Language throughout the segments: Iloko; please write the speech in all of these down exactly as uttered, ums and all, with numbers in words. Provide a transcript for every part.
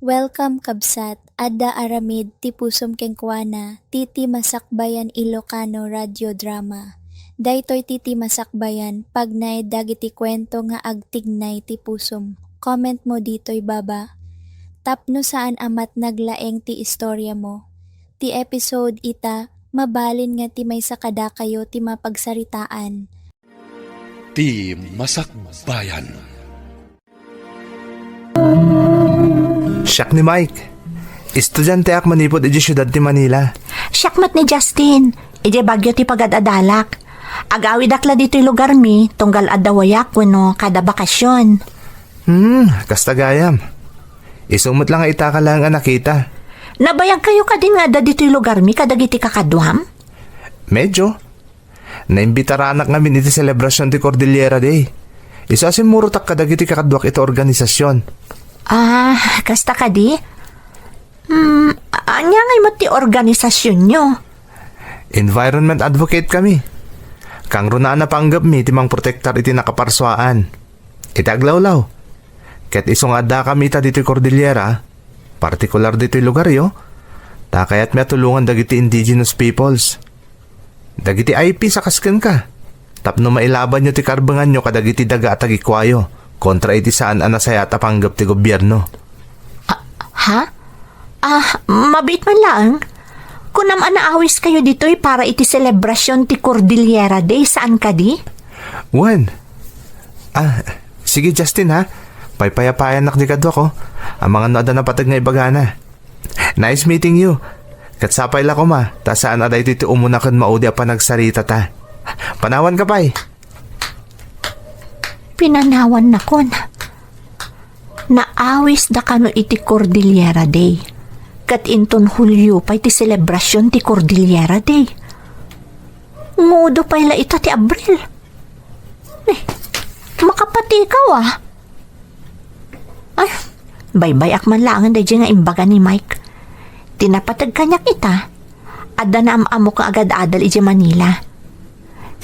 Welcome, kabsat. Adda aramid ti pusom kenkuana, ti Ti Masakbayan Ilocano Radio Drama. Daytoy ti Ti Masakbayan, pagnaed dagiti kuento nga agtignay ti pusom. Comment mo ditoy baba. Tapno saan a met naglaeng ti istorya mo. Ti episode ita, mabalin nga ti maysa kadakayo ti mapagsaritaan. Ti Masakbayan. Siak ni Mike. Estudianteak manipud idiay siudad ti Manila. Siak met ni Justin. Idiay Baguio ti pagad-adalak. Agawidak la ditoy lugarmi, tunggal adda wayak wenno kada bakasion. Hmm, kasta gayam. Isu met la nga itaka laeng a nakita. Nabayagkayo kadin nga adda ditoy lugarmi kadagiti kakaduam? Medyo. Naimbitaranak ngamin iti selebrasion ti Cordillera Day. Isu a simmurotak kadagiti kakaduak iti organisasion. Ah, kasta kadi? Hmm, ania ngay met ti organisasionyo? Environment advocate kami. Kangrunaan a panggepmi ti mangprotektar iti nakaparsuaan. Iti aglawlaw. Ket isu nga addakami ita ditoy Cordillera, partikular ditoy lugaryo, ta kayatmi a tulongan dagiti indigenous peoples. Dagiti I Ps a kas kenka, tapno mailabanyo ti karbenganyo kadagiti daga a tagikuayo kontra iti saan a nasayaat a panggep ti gobierno. Ah, ha? Ah, mabiit man laeng. Kunam a naawiskayo ditoy para iti selebrasion ti Cordillera Day, saan kadi? Wen. Ah, sige, Justin, ha? Paypayapayannak ti kaduak, oh. Amangan no adda napateg nga ibagana. Nice meeting you. Ket sapay la koma, ta saan a daytoy ti umuna ken maudi a panagsaritata. Panawanka pay. Pinanawannakon. Naawisda kano iti Cordillera Day. Ket inton Hulio pay ti selebrasion ti Cordillera Day. Ngudo pay la ita ti Abril. Eh, makapatikaw, ah. Ay, baybay-ak man laengen daydiay nga imbaga ni Mike. Ti napateg kaniak ita, adda naam-ammok nga agad-adal idiay Manila.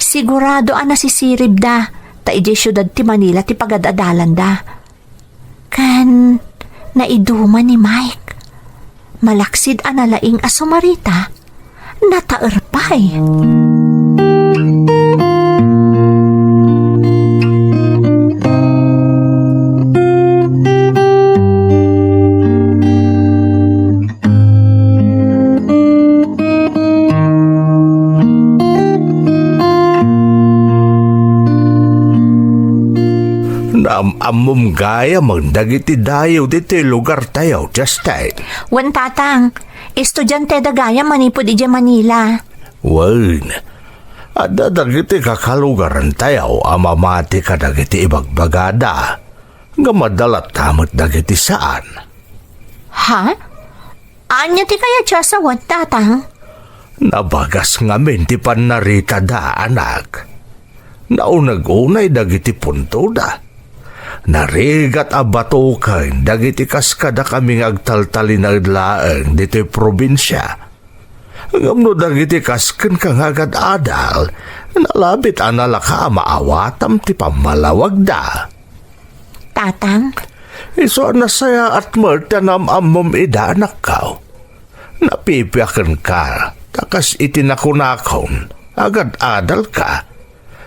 Sigurado a nasisiribda, ta idiay siudad ti Manila ti pagad-adalanda. Ken naiduma ni Mike. Malaksid a nalaing a sumarita, nataer pay. Naam-ammom gayam dagiti dayo ditoy lugartayo, Justin. Wen, Tatang. Estudianteda gayam manipud idiay Manila. Wen, adda dagiti kakalugarantayo a mamati kadagiti ibagbagada. Ngem adda latta met dagiti saan. Ha? Ania ti kayatyo a sawen, Tatang? Nabagas ngamin ti pannaritada, anak. Nauneg unay dagiti puntoda. Narigat a batoken dagiti kaskadakami nga agtaltalinaed laeng ditoy probinsia. Ngem no dagiti kas kenka nga agad-adal, nalabit a nalaka a maawatam ti pammalawagda. Tatang? Isu a nasayaat met ti naam-ammom ida, anakko. Napipiakenka, ta kas iti nakunakon, agad-adalka.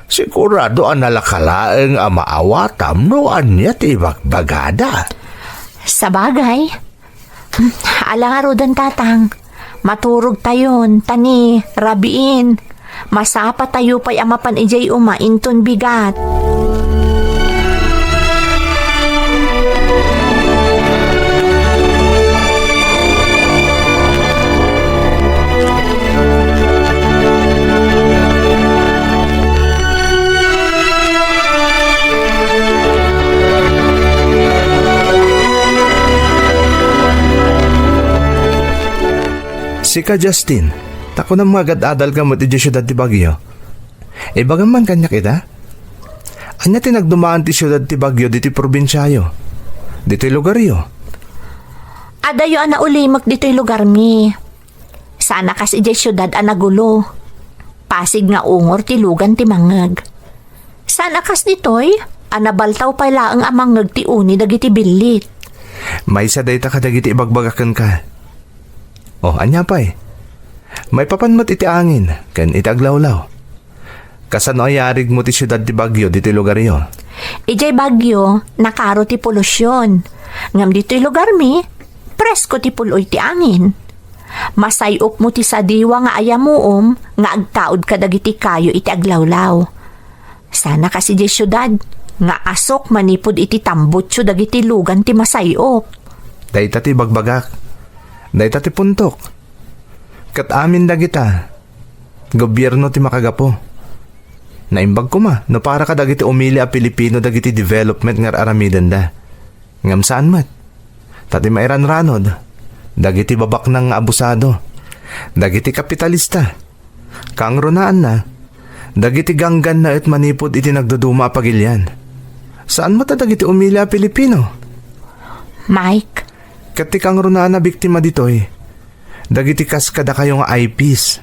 Sigurado a nalaka laeng a maawatam no ania ti ibagbagada. Sabagay. Ala ngaruden, Tatang. Maturogtayon, ta ni rabiin, masapatayo pay a mapan idiay uma inton bigat. Sika, Justin, ta kunam nga agad-adalka met idiay siudad ti Baguio. Ibagam man kaniak ita? Ania ti nagdumaan ti siudad ti Baguio ditoy probinsiayo? Ditoy lugaryo? Adayo a naulimek ditoy lugarmi. Saan a kas idiay siudad a nagulo. Pasig nga ungor ti lugan ti mangngeg. Saan a kas ditoy a nabaltaw pay laeng a mangngeg ti uni dagiti billit. Maysa dayta kadagiti ibagbagak kenka. O, ania pay? Maipapan met iti angin ken iti aglawlaw. Kasano a yarigmo ti siudad ti Baguio ditoy lugaryo? Idiay Baguio, nakaro ti polusion. Ngem ditoy lugarmi, presko ti pul-oy ti angin. Masay-opmo ti sadiwa nga ayamuom nga agtaud kadagiti kayo iti aglawlaw. Sana kas idiay siudad, nga asok manipud iti tambutso dagiti lugan ti masay-op. Dayta ti ibagbagak. Dayta ti puntok. Ket amin dagita, gobierno ti makagapu. Naimbag koma no para kadagiti umili a Pilipino dagiti development nga ar-aramidenda. Ngem saan met. Ta ti mairanranod, dagiti babaknang nga abusado, dagiti kapitalista, kangrunaanna, dagiti ganggannaet manipud iti nagduduma a pagilian. Saan met a dagiti umili a Pilipino. Mike. Ket ti kangrunaan a biktima ditoy, dagiti kas kadakayo nga I Ps.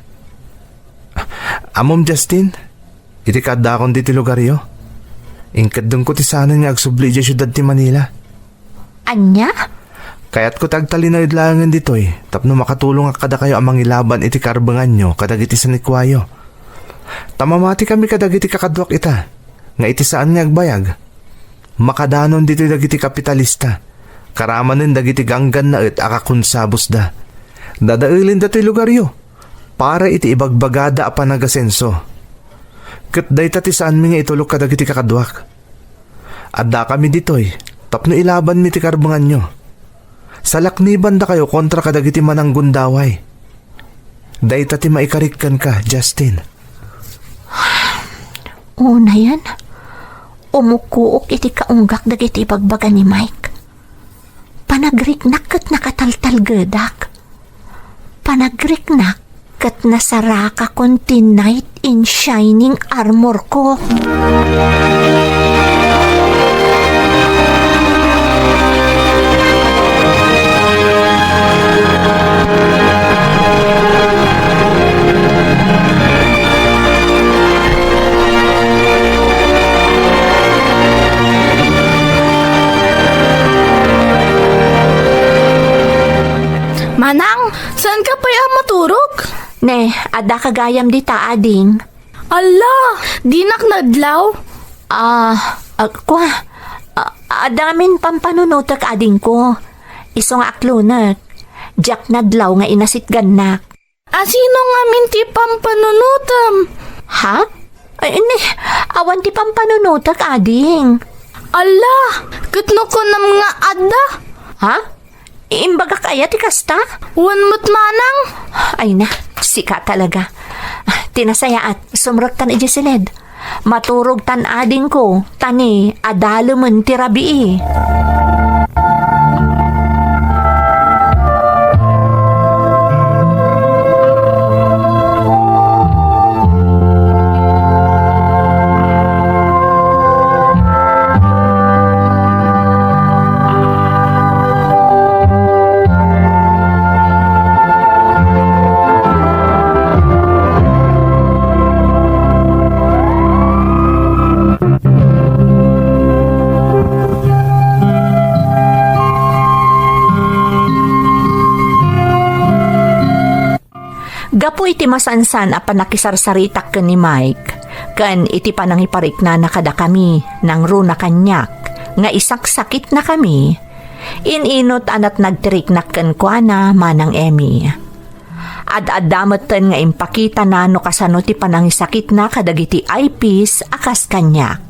Ammom, Justin, iti kaaddakon ditoy lugaryo, inkeddengko ti sanen nga agsubli idiay siudad ti Manila. Ania? Kayatko ti agtalinaed laengen ditoy tapno makatulongak kadakayo a mangilaban iti karbenganyo kadagiti sanikuayo. Ta mamatikami kadagiti kakaduak ita, nga iti saan nga agbayag, makadanon ditoy dagiti kapitalista, karamanen dagiti ganggannaet a kakonsabosda. Dadaelen datoy lugaryo para iti ibagbagada a panagasenso. Ket dayta ti saanmi nga itulok kadagiti kakaduak. Addakami ditoy tapno ilabanmi ti karbenganyo. Salaknibandakayo kontra kadagiti mananggundaway. Dayta ti maikarik kenka, Justin. Unayen, umukuok iti kaunggak dagiti ibagbaga ni Mike. Panagriknak ket nakataltalgedak. Panagriknak ket nasarakakon ti knight in shining armor ko. Manang, saanka pay a maturog? Ne, addaka gayam dita, ading. Alla, dinak nadlaw. Ah, ah, kua, ah, adda ngamin pampanunotek, adingko. Isu nga aklonek. Diak nadlaw nga inasitgannak. Asino ngamin ti pampanunotem? Ha? Ay, ne, awan ti pampanunotek, ading. Alla, ket no kunam nga adda? Ha? Imbagak aya ti kasta? Wen met manang. Ay na, sika talaga. Ah, ti nasayaat, sumrektan idiay siled. Maturogtan, adingko, ta ne, adalemen ti rabii. Gapu iti masansan a panakisarsaritak ken ni Mike, ken iti panangipariknana kadakami, nangruna kaniak nga isaksakitnakami, in-inut a natnag ti riknak kenkuana, Manang Emmy. Ad-adda metten nga impakitana no kasano ti panangisakitna kadagiti I Ps a kas kaniak.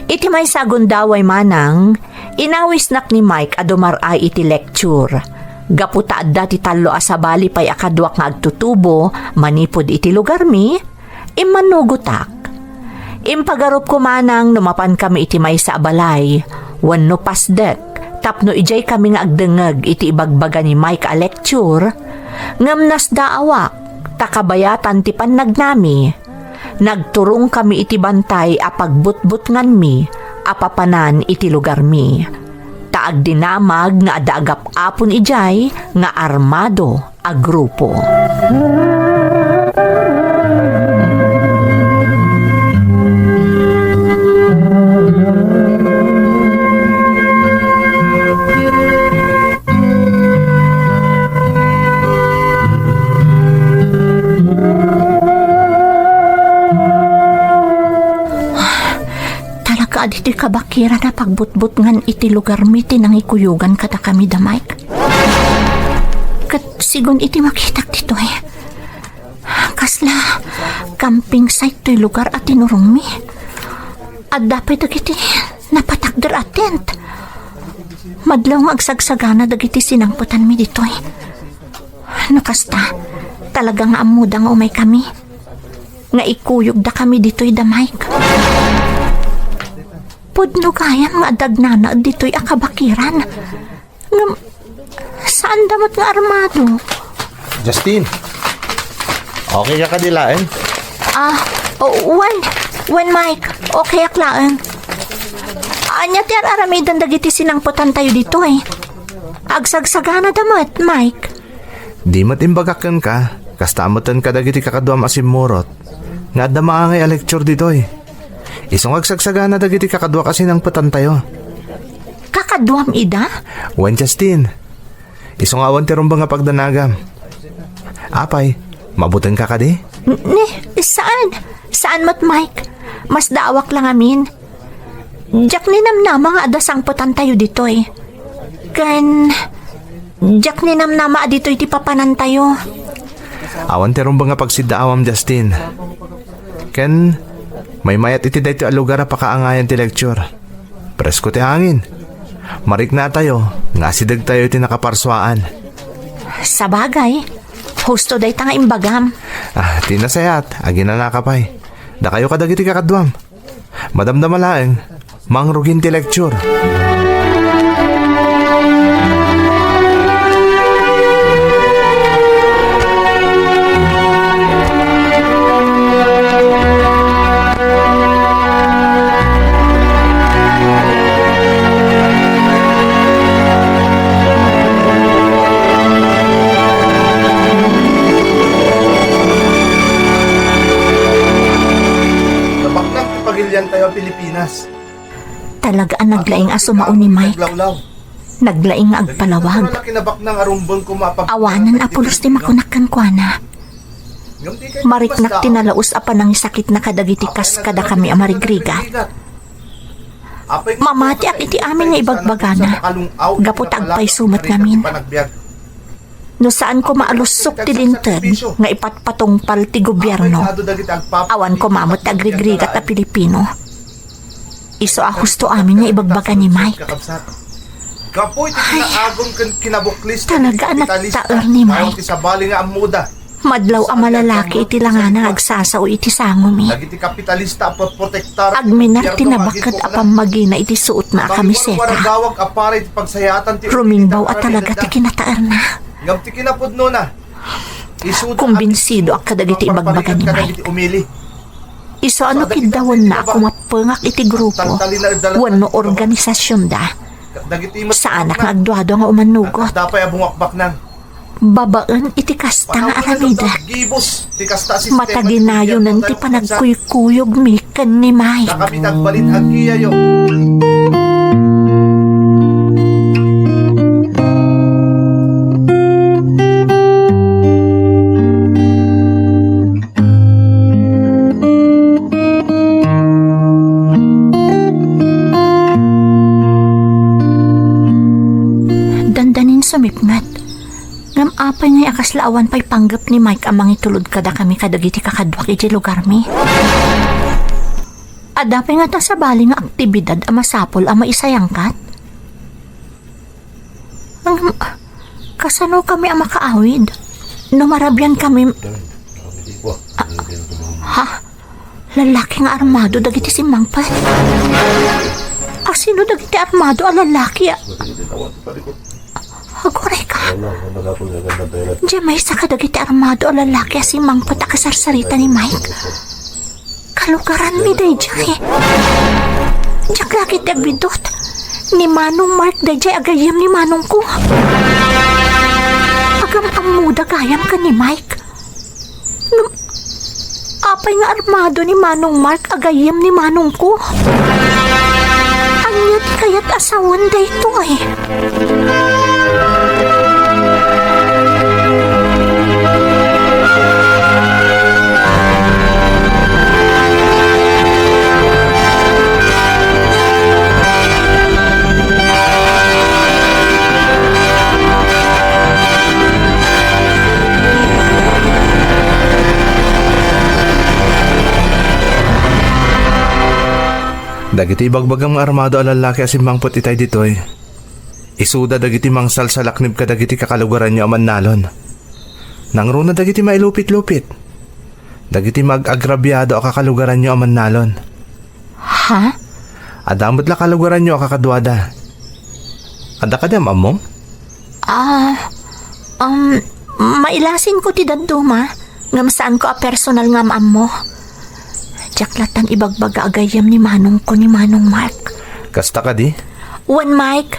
Iti maysa a gundaway manang, inawisnak ni Mike a dumar-ay iti lecture. Gapu ta adda ti tallo a sabali pay a kaduak nga agtutubo manipud iti lugarmi, immanugotak. Impagarupko manang no mapankami iti maysa a balay wenno pasdek tapno idiaykami nga agdengngeg iti ibagbaga ni Mike a lecture, ngem nasdaawak ta kabayatan ti pannagnami. Nagturongkami iti bantay a pagbutbutnganmi a papanan iti lugarmi. Ta agdinamag nga adda agap-apon idiay nga armado a grupo. kabakiran a pagbutbutngan iti lugarmi ti nangikuyogan kadakami da Mike. Ket sigun iti makitak ditoy, kasla camping site toy lugar a tinurongmi. Adda pay dagiti napatakder a tent. Madlaw nga agsagsagana dagiti sinangpetanmi ditoy. No kasta, talaga nga ammoda nga umaykami. Nga ikuyogdakami ditoy da Mike. Pudno gayam nga adda agnanaed ditoy a kabakiran. Ngem, saanda met nga armado. Justin, okay ka kadi laeng? Ah, o, wen, wen, Mike, okayak laeng. Ania ti ar-aramiden dagiti sinangpetantayo ditoy? Agsagsaganada met, Mike. Di met imbagak kenka, kasta metten kadagiti kakaduam a simmurot, nga adda maangay a lecture ditoy. Isu nga agsagsagana dagiti kakaduak a sinangpetantayo. Kakaduam ida? Wen, Justin. Isu nga awan ti rumbeng a pagdanagam. Apay, mabutenka kadi? N-, ni, saan? Saan met, Mike? Masdaawak la ngamin. Diak ninamnama nga adda sangpetantayo ditoy. Ken, diak ninamnama a ditoy ti papanantayo. Awan ti rumbeng a pagsiddaawam, Justin. Ken, maymayat iti daytoy a lugar a pakaangayan ti lecture. Presko ti angin. Mariknatayo nga asidegtayo iti nakaparsuaan. Sabagay, husto dayta nga imbagam. Ah, ti nasayaat, aginanaka pay. Dakayo kadagiti kakaduam. Madamdama laeng, mangrugin ti lecture. Nabaknang ti pagiliantayo a Pilipinas. Talaga a naglaing a sumao ni Mike. Naglaing nga agpalawag. Awanen a pulos ti makunak kenkuana. Mariknak ti nalaus a panangisakitna kadagiti kas kadakami a marigrigat. Mamatiak iti amin nga ibagbagana, gapu ta agpayso met ngamin. No saan koma a lussok ti linteg nga ipatpatungpal ti gobierno, awan koma met ti agrigrigat a Pilipino. Isu a husto amin nga ibagbaga ni Mike. Ay, talaga a nagtaer ni Mike. Madlaw a malalaki iti langana nga agsasao iti sangomi. Agminar ti nabaked a pammagina iti suotna a kamiseta. Rumingbaw a talaga ti kinataerna. Kumbinsidoak kadagiti ibagbaga ni Mike. Isu a no kiddawenna a kumappengak iti grupo wenno organisasionda, saanak nga agduadua nga umanugot. Babaen iti kasta nga aramidek, mataginayonen ti panagkuykuyogmi ken ni Mike. Dandanin sumipnget. Ngem apay ngay a kasla awan pay panggep ni Mike a mangitulod kadakami kadagiti kakaduak iti lugarmi? Adda pay ngata sabali nga aktibidad a masapul a maisayangkat? Ngem, kasano kami a makaawid? No marabian kami, ha? Lalaki nga armado dagiti simmangpet? Asino dagiti armado a lalaki a, aguray ka? Diay maysa kadagiti armado a lalaki a simmangpet a kasarsarita ni Mike. Kalugaranmi daydiay. Diak la ketdi agbiddut. Ni Manong Mark daydiay a gayyem ni manongko. Agam-ammoda gayam ken ni Mike. Ngem, apay nga armado ni Manong Mark a gayyem ni manongko? Ania ti kayat a sawen daytoy? Dagiti ibagbagam nga armado a lallaki a simmangpet itay ditoy, isuda dagiti mangsalsalaknib kadagiti kakalugaranyo a mannalon. Nangruna dagiti mailupit-lupit, dagiti mag-agrabiado a kakalugaranyo a mannalon. Ha? Adda met la kalugaranyo a kakaduada. Adda kadi am-ammom? Ah, um, mailasinko ti dadduma, ngem saanko a personal nga am-ammo. Diak lattan ibagbaga a gayyem ni manongko ni Manong Mark. Kasta kadi? Wen, Mike.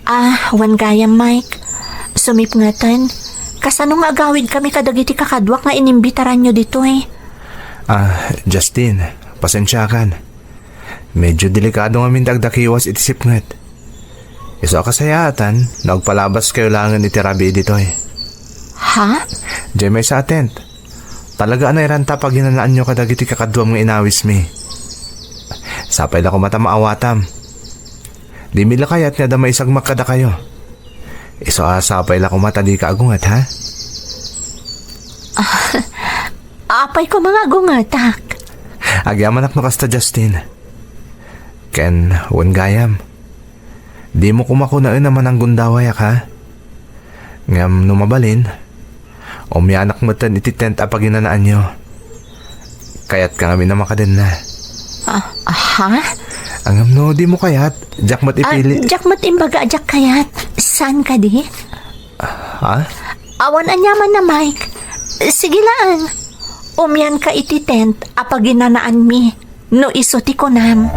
Ah, wen gayam, Mike. Sumipngeten, kasano nga agawidkami kadagiti kakaduak nga inimbitaranyo ditoy? Ah, Justin, pasensiakan. Medyo delikado ngamin ti agdakiwas iti sipnget. Isu a kasayaatan no agpalabaskayo laengen iti rabii ditoy. Ha? Diay maysa a tent. Talaga a nairanta a paginanaanyo kadagiti kakaduam nga inawismi. Sapay la koma ta maawatam. Dimi la kayat nga adda maisagmak kadakayo. Isu a sapay la koma ta dika agunget, ha? Apay koma nga agungetak? Agyamanak no kasta, Justin. Ken wen gayam, dimo koma kunaen a mananggundawayak, ha? Ngem no mabalin, umianak metten iti tent a paginanaanyo. Kayatka ngamin a makadenna. Ah, ha? Ngem no dimo kayat, diak met ipili. Ah, diak met imbaga a diak kayat. Saan kadi? Ha? Awan aniamanna, Mike. Sige laeng. Umianka iti tent a paginanaanmi, no isu ti kunam.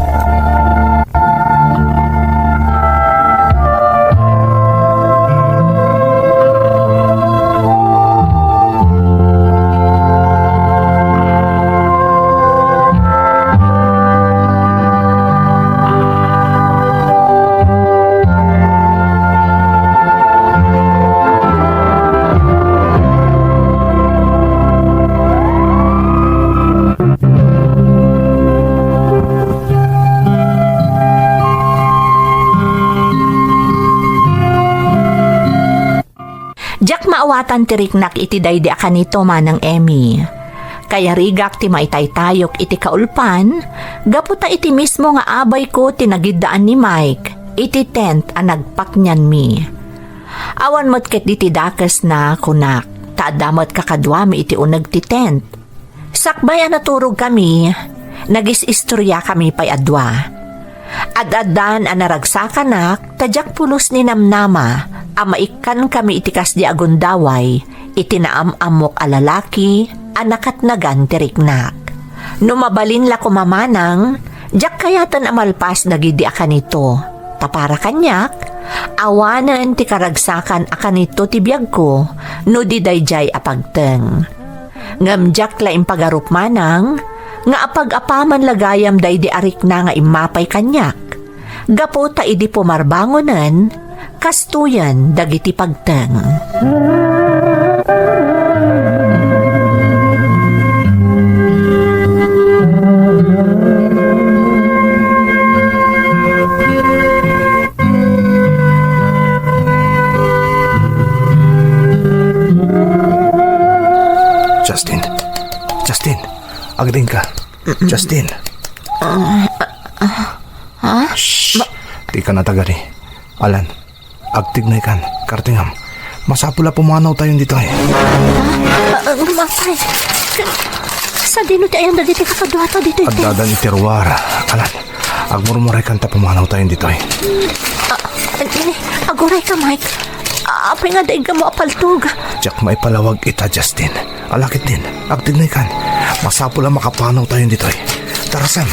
Diak maawatan ti riknak iti daydi a kanito, Manang Emmy. Kayarigak ti maitaytayok iti kaulpan, gapu ta iti mismo nga abayko ti nagiddaan ni Mike iti tent a nagpaknianmi. Awan met ketdi ti dakesna, kunak, ta adda met kakaduami iti uneg ti tent. Sakbay a naturogkami, nagis-istoriakami pay a dua. Ad-addan a naragsakanak ta diak pulos ninamnama a maikkankami iti kasdi a gundaway iti naam-ammok a lalaki a nakatnagan ti riknak. No mabalin la koma, Manang, diak kayaten a malpas dagidi a kanito, ta para kaniak, awanen ti karagsakan a kanito ti biagko no di daydiay a pagteng. Ngem diak la impagarup, Manang, nga apag-apaman la gayam daydi a rikna nga immapay kaniak, gapu ta idi pumarbangonen, kastoyen dagiti pagteng. Justin. Justin. Agdingka. Justin. Ah, ah, ah? Shh. Ma- Dika natagari. Alan, agtignaykan, kartingam. Masapul a pumanaw tayon ditoy. Ah, ah, mapay. Sadino ti ayan dagiti kakaduata ditoy, te? Addadan iti ruar. Alan, agmurmuraykan ta pumanaw tayon ditoy. Ah, ini, agurayka, Mike. Ah, apay nga daigamo a paltog? Diak maipalawag ita, Justin. Ala ketdin, agtignaykan. Masapul a makapanaw tayon ditoy. Tara, Sam.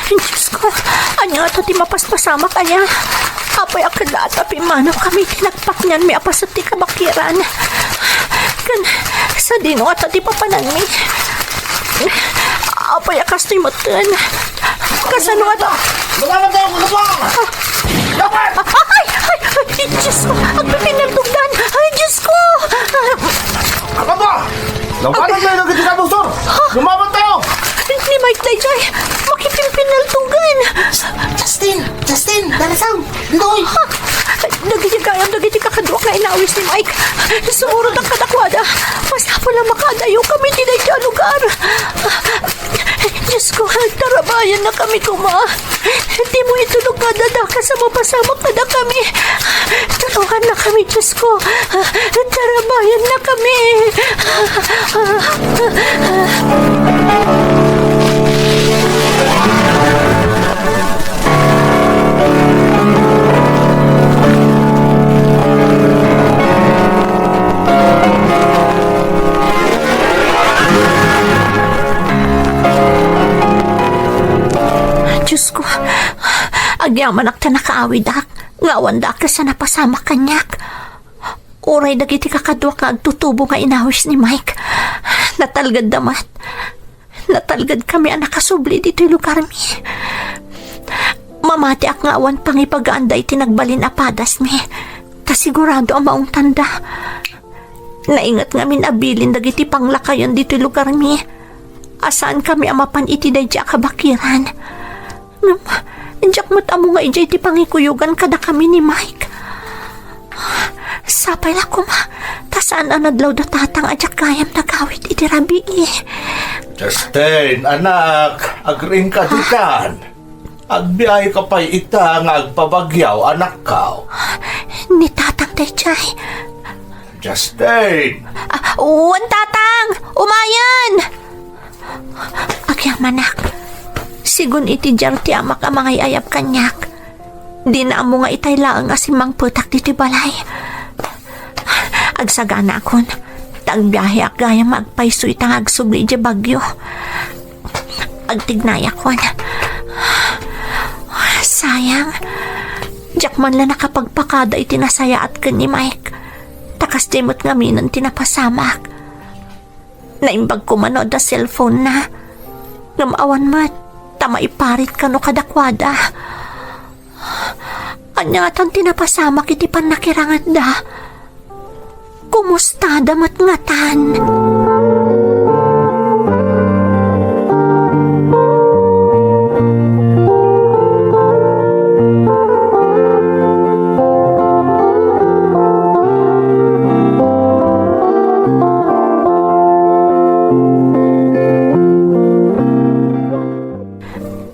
Diosko, ania ngata ti mapaspasamak aya? Apay a ket la a pimmanaw kami iti nagpaknianmi a paset ti kabakiran? Ken sadino ngata ti papananmi? Apay a kastoy metten? Kasano ngata? Lumaban tayo, lumaban! Ay, ay, ay, ay, Diosko, agpipinnaltogdan. Ay, Diosko! Apa ba? Lumaban tayo, nagkita ka, Doktor! Lumaban tayo! Ni Mike daydiay, makipinpinnaltog Doy! Dagiti gayam dagiti kakadua nga inawis ni Mike. Sumurodak kadakuada. Masapul a makaadayokami iti dayta a lugar. Diosko, tarabayannakami koma. Dimo itulok nga adda dakas a mapasamak kadakami. Tulongannakami, Diosko. Tarabaya na kami. Diosko, agyamanak ta nakaawidak, nga awan dakas a napasamak kaniak. Uray dagiti kakaduak nga agtutubo nga inawis ni Mike, natalgedda met. Natalgedkami a nakasubli ditoy lugarmi. Mamatiak nga awan pangibagaan daytoy nagbalin a padasmi, ta sigurado a maungtanda. Nainget ngamin a bilin dagiti panglakayon ditoy lugarmi. A saankami a mapan iti daydi a kabakiran. Ngem, diak met ammo nga idiay ti pangikuyogan kadakami ni Mike. Sapay la koma, ta saan a nadlaw da tatang a diak gayam nagawid iti rabii. Justin, anak, agriingka ditan. Agbiaheka pay ita nga agpabagyaw, anakko. Ni tatang daydiay. Justin! Ah, wen, tatang! Umayen! Agyamanak, sigun iti diar ti amak a mangay-ayab kaniak, dina ammo nga itay laeng a simmangpetak ditoy balay. Agsaganakon, ta agbiaheak gayam nga agpayso ita nga agsubli idiay Baguio. Agtignayakon. Sayang, diak man la nakapagpakada iti nasayaat ken ni Mike. Ta kasdiay met ngaminen ti napasamak. Naimbag koma no adda cellphone-na. Ngem awan met, ta maiparit kano kadakuada. Ania ngatan ti napasamak iti pannakirangetda? Kumustada met ngatan?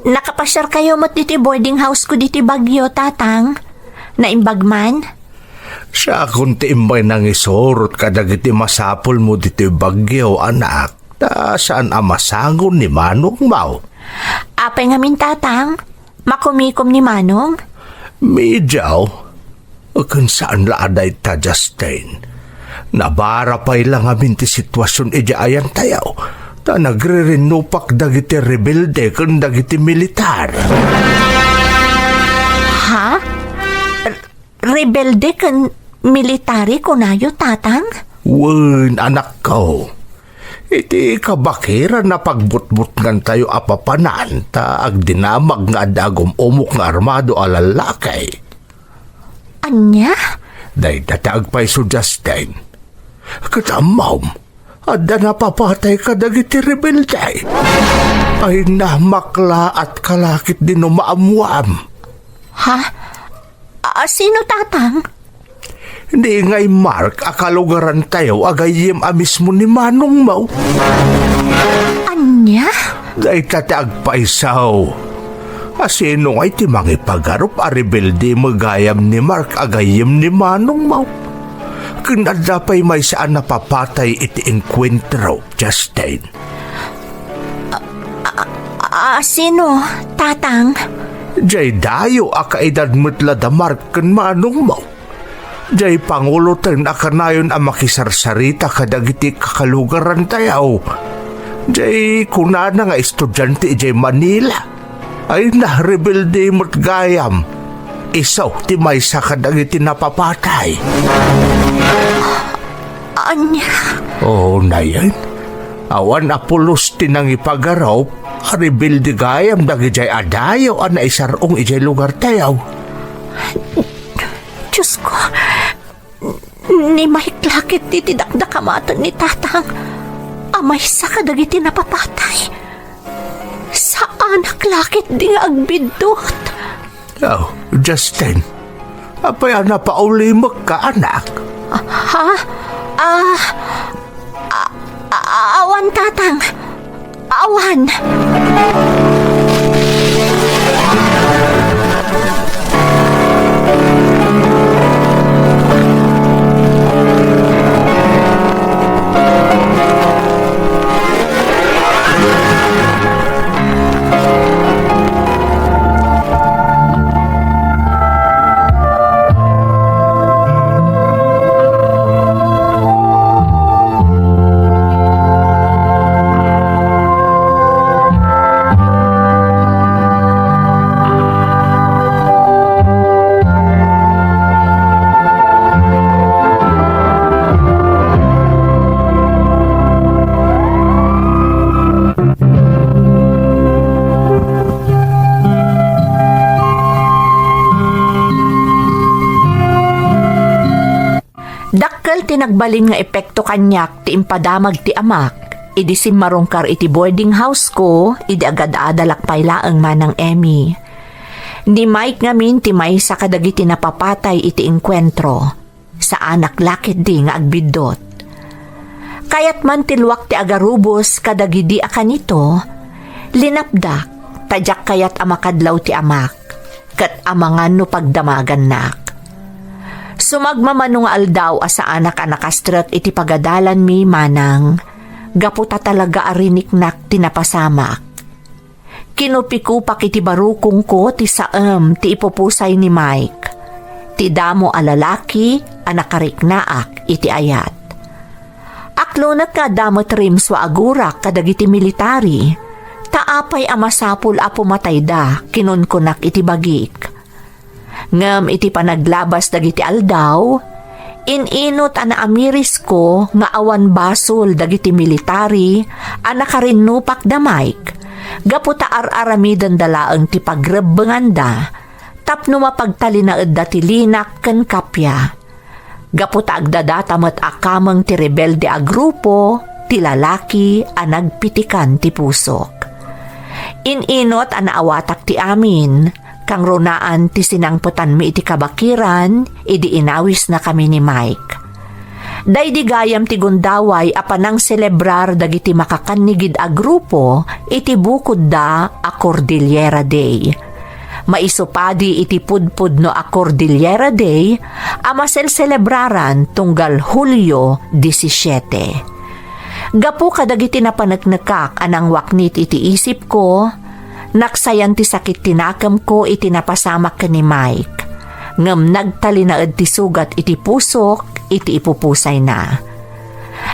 Nakapasiarkayo met ditoy boarding house ko ditoy Baguio, Tatang? Naimbag man? Siakon ti immay nangisurot kadagiti masapulmo ditoy Baguio, anak. Ta saan a masango ni manongmo? Apay ngamin, Tatang? Makumikom ni Manong? Mediaw, ken saan la a dayta, Justin. Nabara pay la ngamin ti sitwasion idiay ayantayo, ta nagririnnupak dagiti rebelde ken dagiti militar. Ha? R-, rebelde ken militari kunayo, Tatang? Wen, anakko. Iti kabakiran a pagbutbutngantayo a papanan, ta agdinamag nga adda agum-umok nga armado a lallaki. Ania? Dayta ti agpayso, Justin. Ket ammom, adda napapatay kadagiti rebelde. Ay, namakla at kalakit di no maammuam. Ha? A, sino, Tatang? Ni ngay Mark a kalugarantayo a gayyem a mismo ni manongmo. Ania? Dayta ti agpayso. A sino ngay ti mangipagarup a rebelde met gayam ni Mark a gayyem ni manongmo? Ken adda pay maysa a napapatay iti engkuentro, Justin. A, a, a, sino, Tatang? Jay dayo a kaedad met la da Mark ken manongmo. Jay panguloten a kanayon a makisarsarita kadagiti kakalugarantayo. Jay kunana nga estudiante idiay Manila. Ay, narebelde met gayam. Isu ti maysa kadagiti napapatay. Ania? O, nayen. Awan a pulos ti nangipagarup a rebelde gayam dagidiay a dayo a naisar-ong idiay lugartayo. Diosko, ni Mike la ket ti dakdakamaten ni Tatang a maysa kadagiti napapatay. Saanak la ketdi nga agbiddut. Oh, Justin, Apay a napaulimekka, anak? Ha? Ah, a-, a-, awan, Tatang. Awan. Dakkel ti nagbalin nga epekto kaniak ti impadamag ti amak idi simmarungkar iti boarding house ko idi agad-adalak pay laeng, Manang Emmy. Ni Mike ngamin ti maysa kadagiti napapatay iti engkuentro. Saanak la ketdi nga agbiddut. Kayat man ti luak ti agarubos kadagidi a kanito, linapdak ta diak kayat a makadlaw ti amak, ket amangan no pagdamagannak. Sumagmamano nga aldaw a saanak a nakastrek iti pagadalanmi, Manang, gapu ta talaga a riniknak ti napasamak. Kinupikupak iti barukongko ti saem ti ipupusay ni Mike, ti damo a lalaki a nakariknaak iti ayat. Aklonek nga adda met rimso a agurak kadagiti militari, ta apay a masapul a pumatayda, kinunkunak iti bagik. Ngem iti panaglabas dagiti aldaw, in-inut a naamirisko nga awan basol dagiti militari a nakarinnupak da Mike, gapu ta ar-aramidenda laeng ti pagrebbenganda tapno mapagtalinaedda ti linak ken kappia. Gapu ta agdadata met a kameng ti rebelde a grupo ti lalaki a nagpitikan ti pusok. In-inut a naawatak ti amin, kangrunaan ti sinangpetanmi iti kabakiran idi inawisnakami ni Mike. Daydi gayam ti gundaway a panangselebrar dagiti makakannigid a grupo iti bukodda a Cordillera Day. Maisupadi iti pudpudno a Cordillera Day a maselselebraran tunggal Hulio disisiete. Gapu kadagiti napaneknekak a nangwaknit iti isipko, naksayan ti sakit ti nakemko iti napasamak ken ni Mike, ngem nagtalinaed ti sugat iti pusok iti ipupusayna.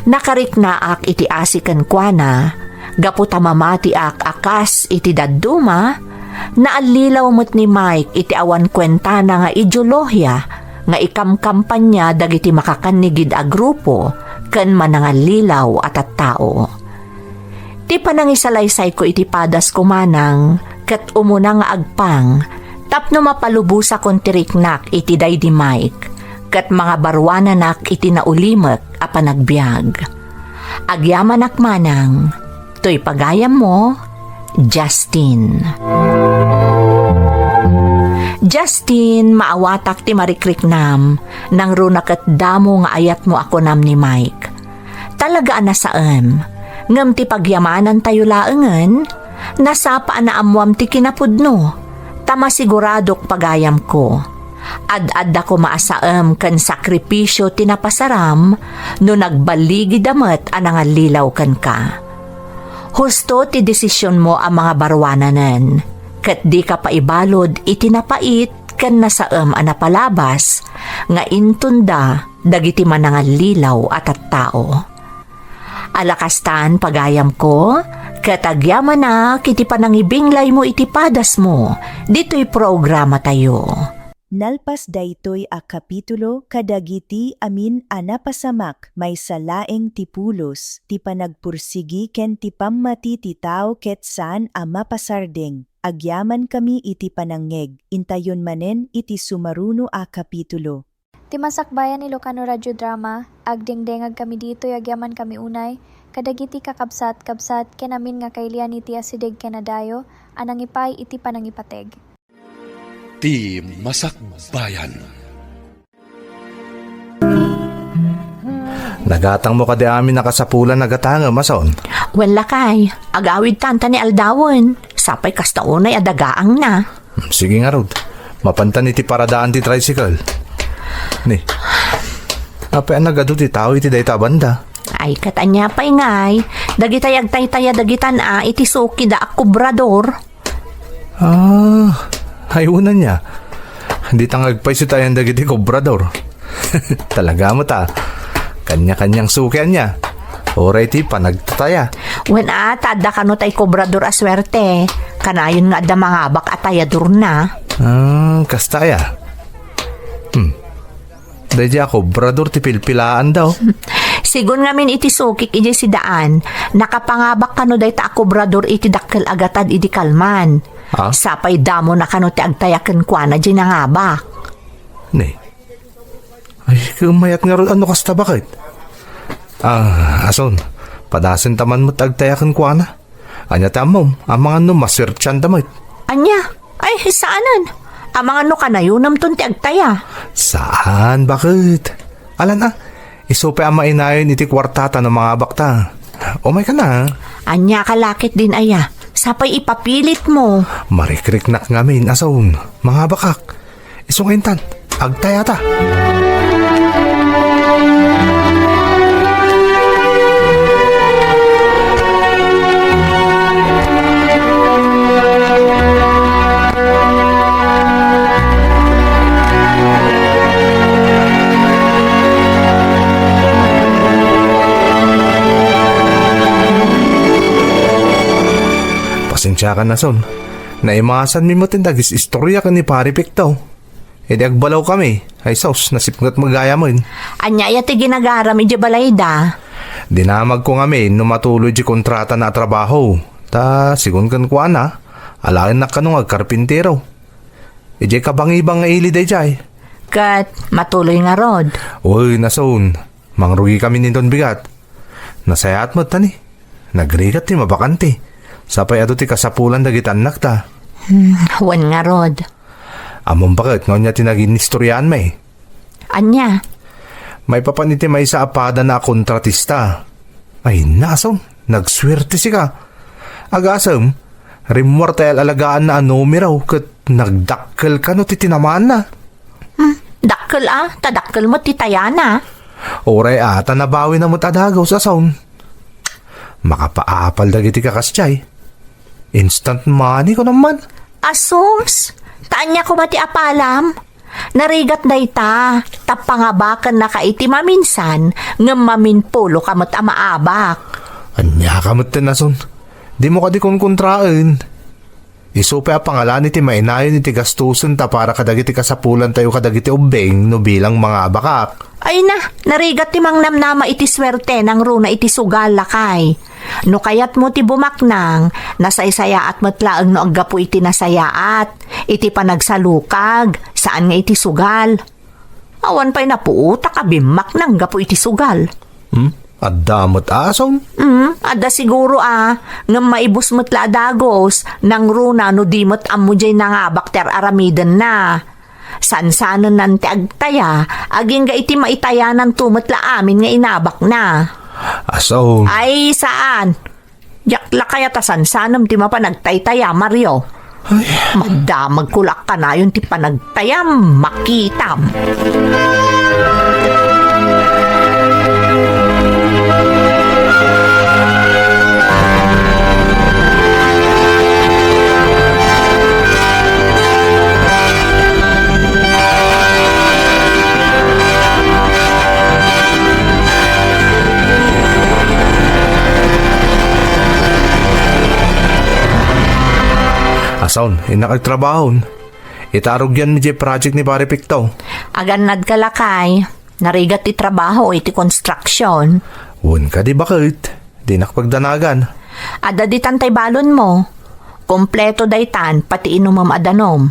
Nakariknaak iti asi kenkuana, gapu ta mamatiak a kas iti dadduma, naallilaw met ni Mike iti awan kuentana nga ideolohia nga ikamkampania dagiti makakannigid a grupo ken manangallilaw a tattao. Ti panangisalaysayko iti padasko, Manang, ket umuna nga agpang tapno mapalubosakon ti riknak iti daydi Mike ket mangabaruananak iti naulimek a panagbiag. Agyamanak, Manang, toy pagayammo, Justin. Justin, maawatak ti marikriknam, nangruna ket damo nga ayatmo a kunam ni Mike. Talaga a nasaem, ngem ti pagyamanantayo laengen, nasapa a naammoam ti kinapudno, ta masiguradok pagayamko. Ad-adda koma a saem ken sakripisio ti napasaram no nagballigida met a nangallilaw kenka. Husto ti desisionmo a mangabaruananen, ket dika paibalud iti napait ken nasaem a napalabas nga intunda dagiti manangallilaw a tattao. Ala kastan, pagayamko, ket agyamanak iti panangibinglaymo iti padasmo ditoy programatayo. Nalpas daytoy a kapitulo kadagiti amin a napasamak, maysa laeng ti pulos, ti panagpursigi ken ti pammati ti tao ket saan a mapasardeng. Agyamankami iti panangngeg, intayon manen iti sumaruno a kapitulo. Ti Masakbayan Ilocano Radio Drama, agdengdengagkami ditoy agyamankami unay, kadagiti kakabsat, kabsat, ken amin nga kailian iti asideg ken adayo a nangipay iti panangipateg. Ti Masakbayan. Nagatangmo kadi amin a kasapulan a gatangem, ason? Wen, lakay, agawidtan ta ni aldawen. Sapay kasta unay a dagaangna. Hmm, sige ngarud. Mapantan iti paradaan ti tricycle. Ni, apay a nagadu ti tao iti dayta a banda? Ay, ket ania pay ngay, dagitay agtaytaya dagitan a iti sukida a kobrador. Ah, ay, unanna. Dita nga agpayso ti ayan dagiti kobrador. Talaga met a. Kanya-kanyang suki ania. Uray ti panagtataya. Wen a, ta adda kano tay kobrador a suerte. Kanayon nga adda mangabak a tayadorna. Ah, kasta aya. Hmm. Daydiay a kobrador ti pilpilaandaw. Sigun ngamin iti sukik idiay sidaan, nakapangabak kano dayta a kobrador iti dakkel a gatad idi kalman. Ah? Sapay damona kano ti agtaya kenkuana diay nangabak. Ni. Ay, ket mayat ngarud no kasta, baket. Ah, ason, padasenta man met agtaya kenkuana. Ania ti ammom, amangan no masuertianta met? Ania? Ay, saanen. Amangan no kanayonemton ti agtaya. Saan, baket? Alan a, isu pay a mainayon iti kuartata no mangabakta. Umayka na. Ania ka la ketdin aya, sapay ipapilitmo. Marikriknak ngamin, ason. Mangabakak. Isu nga intan, agtayata. Pasensiakan, ason. Naimasanmi met ti nagis-istorya ken ni Pare Pektaw. Idi agbalawkami, ay sus, nasipnget met gayamen. Ania aya ti ginagaram idiay balayda? Dinamagko ngamin no matuloy diay kontratana a trabaho. Ta, sigun kenkuana, alaennak kano nga agkarpintero. Idiay kabangibang nga ili daydiay. Ket matuloy ngarud? Wen, ason. Mangrugikami inton bigat. Nasayaat met ta ni. Nagrigat ti mabakante. Sapay adu ti kasapulan dagiti annakta. Hmm, wen ngarud. Ammom baket nga ania ti nagin-istoryaanmi? Ania? Maipapan iti maysa a padana a kontratista. Ay, ason, nagsuerte sika. Agasem, rimmuar tay al-alagaanna a numero ket nagdakkel kano ti tinamaanna. Hmm, dakkel a, ta dakkel met ti tayana. Uray a, ta nabawina met a dagus, ason. Makapaapal dagiti kakas diay. Instant money, kunam man. Asus, ta ania koma ti apalam? Narigat dayta, ta pangabakennaka iti maminsan, ngem maminpuloka met a maabak. Ania ka met ten, ason? Dimo kadi kunkuntraen? Isu pay a pangalan iti mainayon iti gastusen ta para kadagiti kasapulantayo kadagiti ubbing no bilang mangabakak. Ay na, narigat ti mangnamnama iti suerte nangruna iti sugal, lakay. No kayatmo ti bumaknang, nasaysayaat met laeng no aggapu iti nasayaat, iti panagsalukag, saan nga iti sugal. Awan pay napuotak a bimmaknang gapu iti sugal. Hmm? Adda met, ason? Hmm, adda siguro a, ngem maibus met la a dagus, nangruna no di met ammo diay nangabak ti ar-aramidenna. Sansanennan ti agtaya, agingga iti maitayananto met la amin nga inabakna. Ason? Ay, saan. Diak la kayat a sansanem ti mapan agtaytaya, Mario. Ay. Madamagko la kanayon ti panagtayam, makitam. Ason, innak agtrabahon. Ita a rugianmi diay project ni Pare Pektaw. Agannadka, lakay. Narigat ti trabaho iti construction. Wen kadi, baket. Dinak pagdanagan. Adda ditan tay balonmo. Kompleto daytan, pati inumem a danom.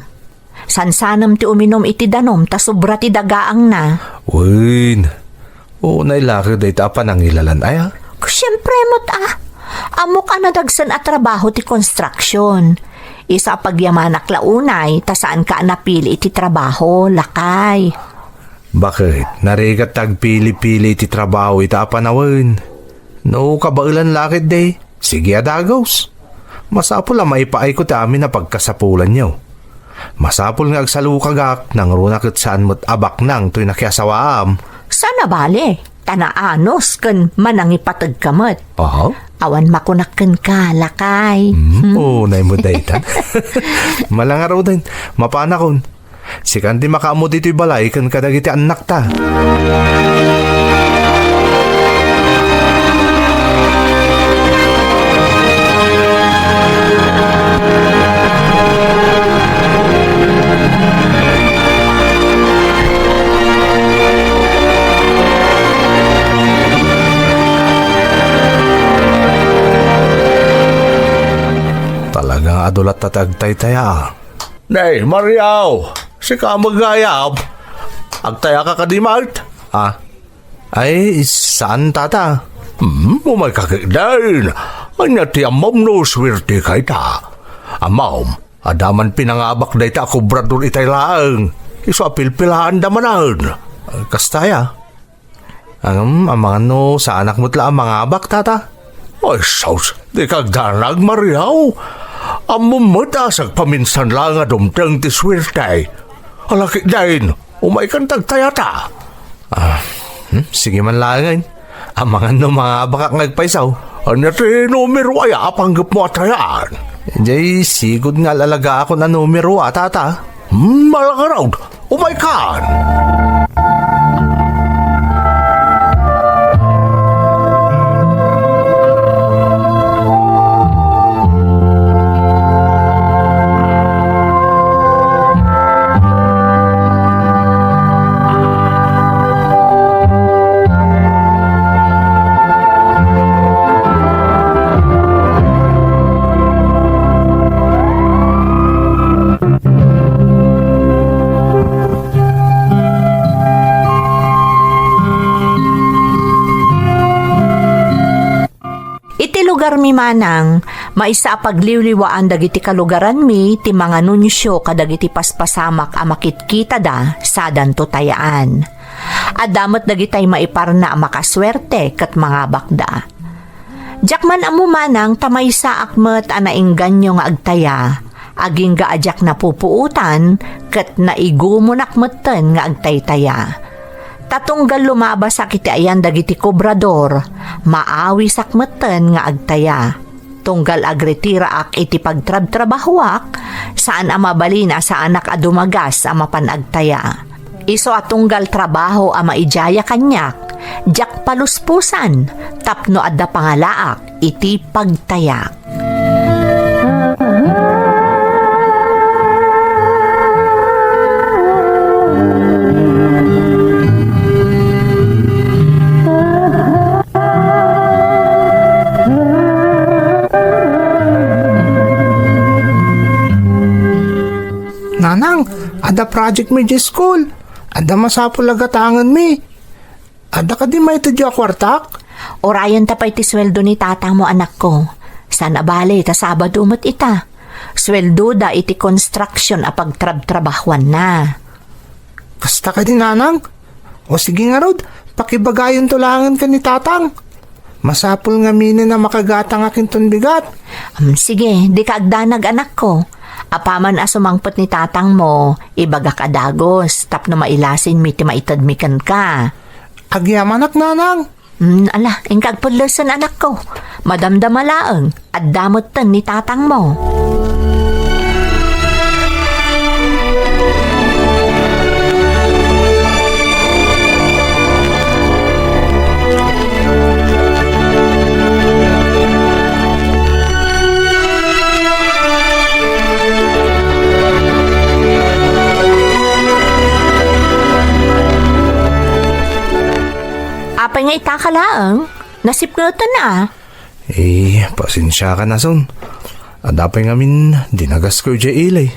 Sansanem ti uminum iti danom ta sobra ti dagaangna. Wen. Unay la ket dayta a panangilalan aya? Siempre met a. Ammok a nadagsen a trabaho ti construction. Isu a pagyamanak la unay ta saanka a napili iti trabaho, lakay. Baket, narigat ta agpili-pili ti trabaho ita a panawen. No kabaelan la ketdi, sige a dagus. Masapul a maipaayko ti amin a pagkasapulanyo. Masapul nga agsalukagak, nangruna ket saan met a baknang toy nakiasawaam. Saan a bale, ta naanus ken manangipategka met. Aha. Awan makunak kenka, lakay. Hmm? Hmm? Oo, naimod daytan. Malangaruden, mapanakon. Sikan ti makaammo ditoy balay ken kadagiti annakta. Talaga nga adu latta ti agtaytaya. Nay, Mariaw, sika met gayam. Agtayaka kadi met? Ah, ay, saan, tata? Hmm, umayka ketdin. Ania ti ammom no suerteka ita? Ammom, adda man pinangabak dayta a kobrador itay laeng. Isu a pilpilaanda manen. Kasta aya? Ngem, amangan no saanak met la a mangabak, tata? Ay, sus, dika agdanag, Mariaw. Ammom met a sagpaminsan laeng a dumteng ti suerte. Ala ketdin, umaykan ta agtayata. Ah, hmm, sige man laengen. Amangan no mangabakak nga agpayso. Ania ti numero aya a panggepmo a tayaan? Jay, sigud nga al-alagaakon a numero a, tata. Hmm, malangarud. Umaykan! Iti lugarmi manang, maysa a pagliwliwaan dagiti kalugaranmi ti manganunsio kadagiti paspasamak a makitkitada sadanto tayaan. Adda met dagitay maiparna a makasuerte ket mangabakda. Diak man ammo manang ta maysaak met a naengganyo nga agtaya, agingga a diak napupuotan ket naigumonak metten nga agtaytaya. Ta tunggal lumabasak iti ayan dagiti kobrador, maawisak metten nga agtaya. Tunggal agretiraak iti pagtrabtrabahoak, saan a mabalin a saanak a dumagas a mapan agtaya. Isu a tunggal trabaho a maidiaya kaniak, diak paluspusan tapno adda pangalaak iti pagtayak. Nanang, adda project mi di school. Adda masapul a gatangenmi. Adda kadi maitedyo a kuartak? Urayen ta pay ti sueldo ni tatangmo, anakko. Saan a bale, ta Sabado met ita. Sueldoda iti construction a pagtrabtrabahuanna. Kasta kadi, nanang? O sige ngarud, pakibagayonto laengen ken ni tatang. Masapul ngamin a makagatangak inton bigat. Am, sige, dika agdanag, anakko. Apaman a sumangpet ni tatangmo, ibagak a dagus tapno mailasinmi ti maitedmi kenka. Agyamanak, nanang. Hmm, ala, inka agpellesen, anakko. Madamdama laeng, adda metten ni tatangmo. Apay nga itaka laeng? Nasipngeten a. Eh, pasensiakan a son. Adda pay ngamin dinagasko idiay ili.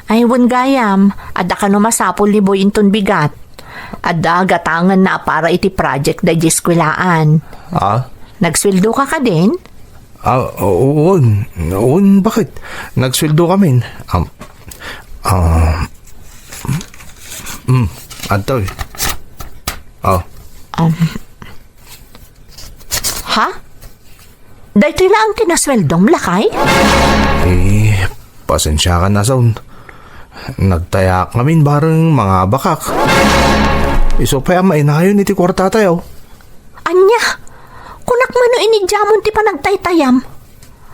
Ay, wen gayam, adda kano masapul ni Boy inton bigat. Adda gatangenna a para iti project da idiay eskuelaan. Ah? Nagsueldo ka kadin? Ah, o-, wen. Wen, baket? Nagsueldo kamin. Am, ah, mm, adtoy. Oh. Um, ha? Daytoy laeng ti nasueldom, lakay? Eh, pasensiakan, Ason. Nagtayaak ngamin bareng mangabakak. Isu pay a mainayon iti kuartatayo. Ania? Kunak mano, inidiamon ti panagtaytayam?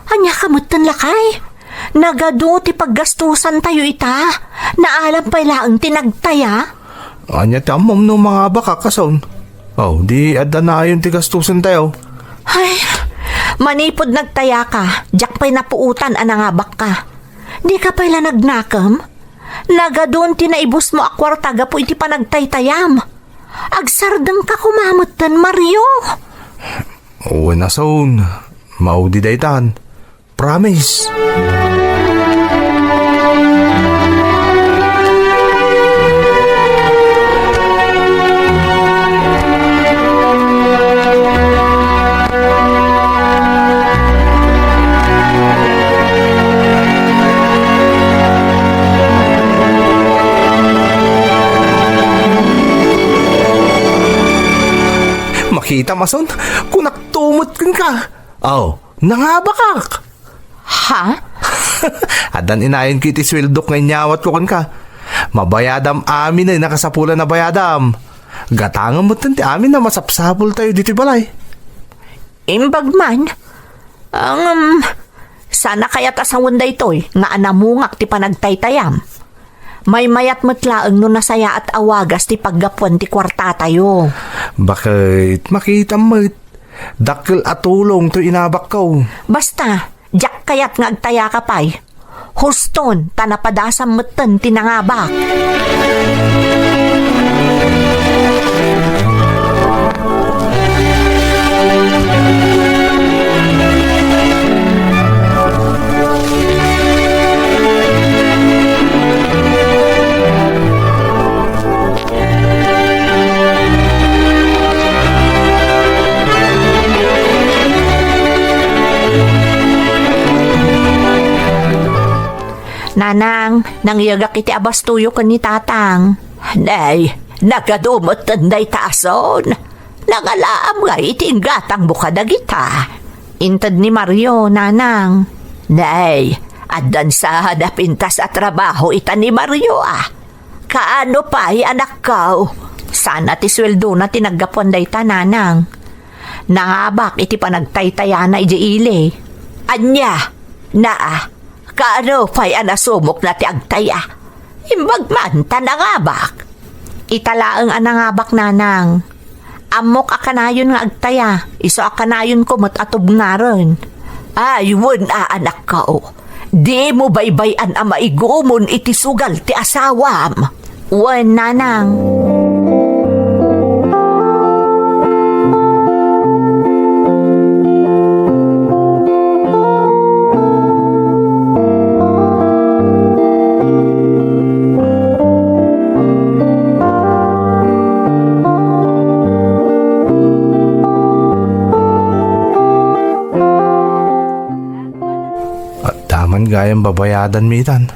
Ania ka metten, lakay? Nagadu ti paggastusantayo ita. Naalam pay laeng ti nagtaya. Ania ti ammom no mangabakak, Ason? Oh, di adda nayon ti gastusentayo. Ay, manipud nagtayaka, diak pay napuotan a nangabakka. Dika pay la nagnakem? Nagadun ti naibusmo a kuarta gapu iti panagtaytayam. Agsardengka koma metten, Mario. Wen, Ason, maudi daytan. Promise. Makitam, Ason, kunak tumot kenka. Aw, nangabakak. Ha? Addan inayonko iti sueldok nga inyawatko kenka. Mabayadam amin a nakasapulan a bayadam. Gatangem metten ti amin a masapsapultayo ditoy balay. Imbag man, ngem, sana kayat a sawen daytoy nga anamungak ti panagtaytayam. Maymayat met laeng no nasayaat a wagas ti paggapuan ti kuartatayo. Baket, makitam met. Dakkel a tulong toy inabakko. Basta, diak kayat nga agtayaka pay. Huston, ta napadasam metten ti nangabak. Nanang, nangyegak iti abastoyo ken ni Tatang. Nay, nagadu metten dayta, Ason. Nangalaam ngay iti inggatangmo kadagita? Inted ni Mario, Nanang. Nay, addan saan a pintas a trabaho ita ni Mario, a. Kaano pay, anakko? Sana ti sueldona ti naggapuan dayta, Nanang. Nangabak iti panagtaytayana idiay ili. Ania? Naa, kaano pay a nasumokna ti agtaya? Imbag man ta nangabak. Ita laeng a nangabak, Nanang. Ammok a kanayon nga agtaya, isu a kanayonko met a tubngaren. Ay, wen a, anakko. Dimo baybay-an a maigumon iti sugal ti asawam. Wen, Nanang. Adda man gayam babayadanmi itan.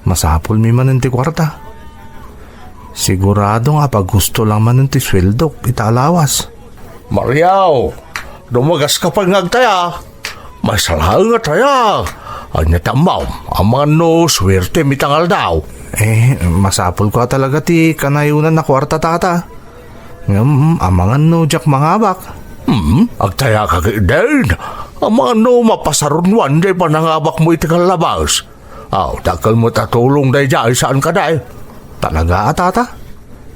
Masapulmi manen ti kuarta. Sigurado nga apagusto lang manen ti sueldok ita a lawas. Mario, dumagaska pay nga agtaya. Maysa laeng a taya. Ania ti ammom, amangan no suertem ita nga aldaw? Eh, masapulko a talaga ti kanayonan a kuarta, Tata. Ngem, amangan no diak mangabak. Hmm, agtayaka ketdin. Amangan no mapasarunwan diay panangabakmo iti kallabas. Aw, dakkel met a tulong daydiay, saan kadi? Talaga a, Tata?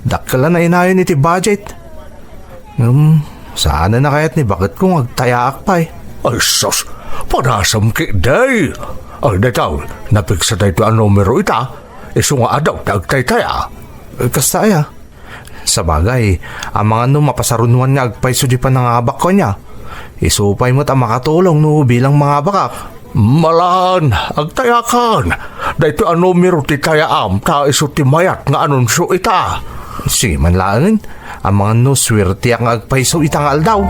Dakkel a nainayon iti budget. Ngem, saanen a kayat ni baketko nga agtayaak pay. Ay, sus! Padasem ketdi! Ay, daytoy, napiksa daytoy a numero ita, isu nga adu ti agtaytaya. Eh, kasta aya? Sabagay, amangan no mapasarunwan nga agpayso di panangabakko ania. Isu pay met a makatulong no bilang mangabakak. Malan, agtayakan. Daytoy a numero ti tayaam, ta isu ti mayat nga anunsio ita. Sige man laengen, amangan no suerteak nga agpayso ita nga aldaw.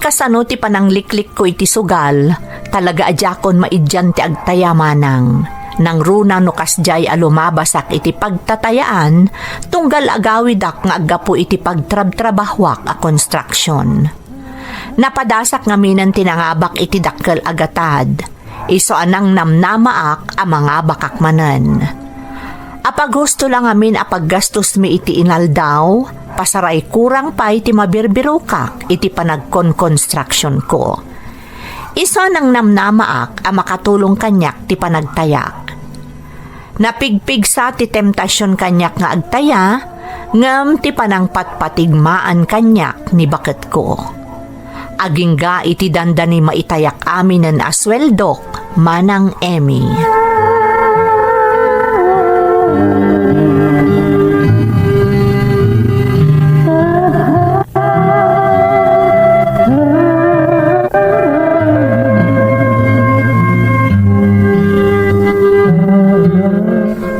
Kasano ti panangliklikko iti sugal, talaga a diakon maidian ti agtaya manang. Nangruna no kasdiay a lumabasak iti pagtatayaan, tunggal agawidak nga aggapu iti pagtrabtrabahuak a construction. Napadasak ngaminen ti nangabak iti dakkel a gatad. Isu a nangnamnamaak a mangabakak manen. Apaghusto la ngamin a paggastos mi iti inaldaw, pasaray kurang pay ti mabirbirokak iti panagkonkonstruksionko. Isu a nangnamnamaak a makatulong kaniak ti panagtayak. Napigpigsa ti temptasion kaniak nga agtaya, ngem ti panangpatpatigmaan kaniak ni baketko. Agingga iti dandani maitayak aminen a sueldok, Manang Emmy.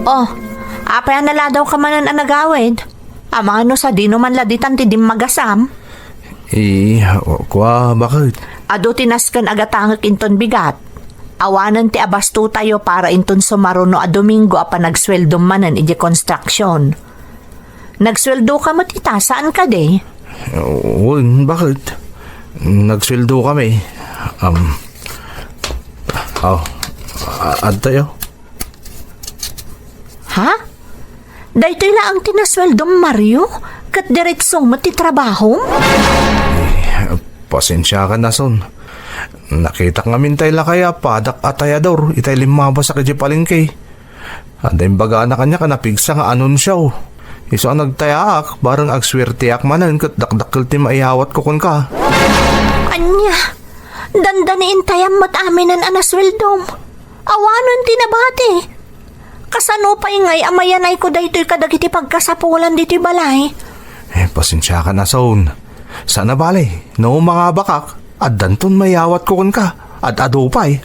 Oh, apay a naladawka manen a nagawid? Amangan no sadino man la ditan ti dimmagasam? Eh, kua, bakit? Adu ti nasken a gatangek inton bigat. Awanen ti abastotayo para inton sumaruno a Domingo a panagsueldom manen iti konstruksion. Nagsueldoka met ita, saan kadi? Wen, bakit? Nagsueldo kami. Um, oh, a-, adtayo. Ha? Daytoy laeng ti nasueldom, Mario? Ket diretso met ti trabahom? Eh, pasensiakan, Nason. Nakitak ngamin tay lakay a padak a tayador itay limmabasak idiay palengke. Adda imbagana kaniak a napigsa nga anunsio. Isu a nagtayaak, bareng agsuerteak manen ket dakdakkel ti maiyawatko kenka. Ania? Dandani intayam met aminen a nasueldom. Awanen ti nabati. Kasano pay ngay a mayanayko daytoy kadagiti pagkasapulan ditoy balay? Eh, pasensiakan, Nason. Saan a bale, no mangabakak, addanton maiyawatko kenka. Ad-adu pay.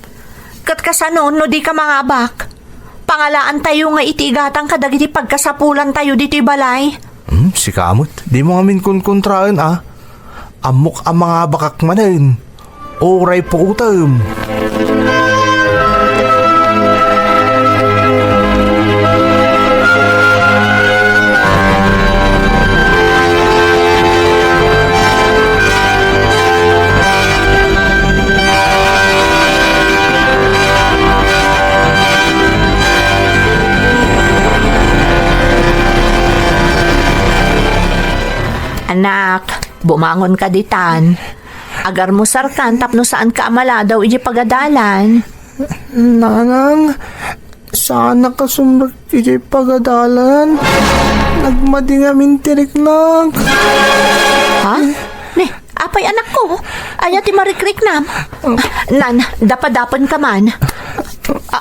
Ket kasano no dika mangabak? Pangalaantayo nga iti igatang kadagiti pagkasapulantayo ditoy balay. Hmm, sika met, dimo ngamin konkontraen a. Ammok a mangabakak manen. Uray puotem. Anak, bumangon ka ditan. Agarmusarkan tapno saanka a maladaw iti pagadalan. Nanang, saanak a sumrek iti pagadalan. Nagmadi ngamin ti riknak. Ha? Ni, apay, anakko? Ania ti marikriknam? Nan, dapadapen ka man. Ah,